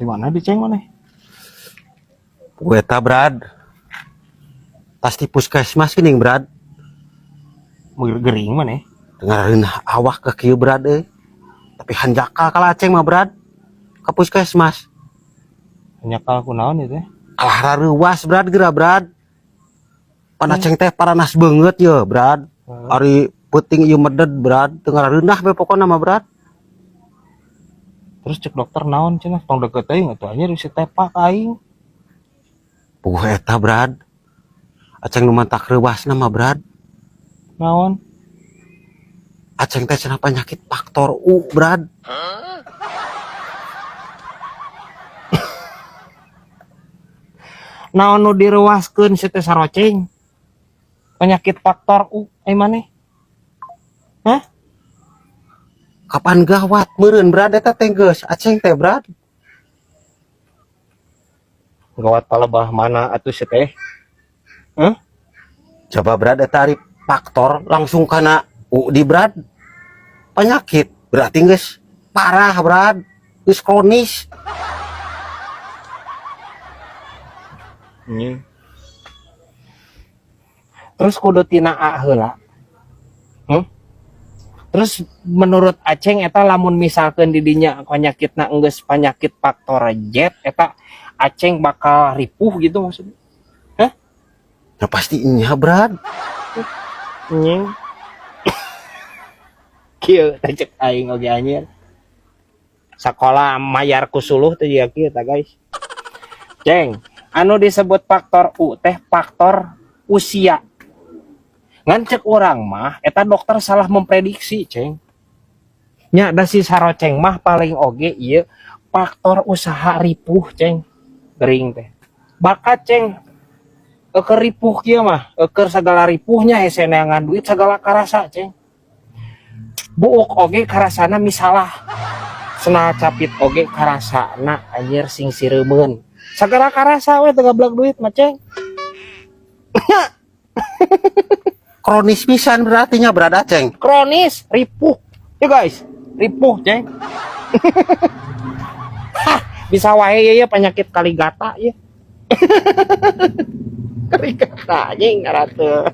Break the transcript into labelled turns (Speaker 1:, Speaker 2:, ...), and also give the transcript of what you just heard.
Speaker 1: Di mana di, Ceng, maneh?
Speaker 2: Eta, Brad. Tas di puskesmas geuning, Brad.
Speaker 1: Gering maneh?
Speaker 2: Dengareun awak ke kieu, Brad, euy. Tapi hanjakal kalah Aceng mah, Brad. Ka puskesmas.
Speaker 1: Nyakal kunaon itu teh?
Speaker 2: Kalah reuwas, Brad, geura, Brad. Pan Aceng teh paranas beungeut ye, Brad. Ari peuting ieu meded, Brad. Teu ngarareunah be pokona mah, Brad.
Speaker 1: Terus cek dokter naon cenah? Tong deket teuing atuh, anjir, bisa tepak aing.
Speaker 2: Puguh eta, Brad. Aceng nu mantak reuwasna mah, Brad.
Speaker 1: Naon?
Speaker 2: Aceng teh cenah penyakit faktor U, Brad.
Speaker 1: Naon nu direuwaskeun si teh saroceng? Penyakit faktor U ai maneh? Hah?
Speaker 2: Kapan gawat meureun, Brad, eta teh geus Aceng teh, Brad.
Speaker 1: Gawat palebah mana atuh si teh? Hah?
Speaker 2: Coba, Brad, eta ari faktor langsung kana U di, Brad. Penyakit berarti geus parah, Brad. Geus kronis.
Speaker 1: Anjing. Terus kudu tina A heula. Terus menurut Aceng eta lamun misalkan didinya penyakitna enggeus penyakit faktor Z eta Aceng bakal ripuh gitu maksudnya? Hah?
Speaker 2: Ya pasti nya, Brad.
Speaker 1: Anjing. Kieu teh cek aing oge, anjir. Sakola mayar ku suluh teh jiga kieu tah, guys. Ceng, anu disebut faktor U teh faktor usia. Ngan cek urang mah eta dokter salah memprediksi, Ceng. Nya da si saroceng mah paling oge ieu faktor usaha ripuh, Ceng. Gering teh. Bakat, Ceng, eueuh ripuh kieu mah, eueuh sagala ripuhnya hese neangan duit sagala karasa, Ceng. Buuk oge karasana misalah. Senal capit oge karasana anjir sing sireumeun. Sagala karasa we teu gablek duit mah, Ceng.
Speaker 2: Kronis pisan berarti nya, Brad, Aceng.
Speaker 1: Kronis ripuh. Ya guys, ripuh, Ceng. Hah, bisa wae ya, ya penyakit kaligata ya. Kaligata anjing ngaran teu.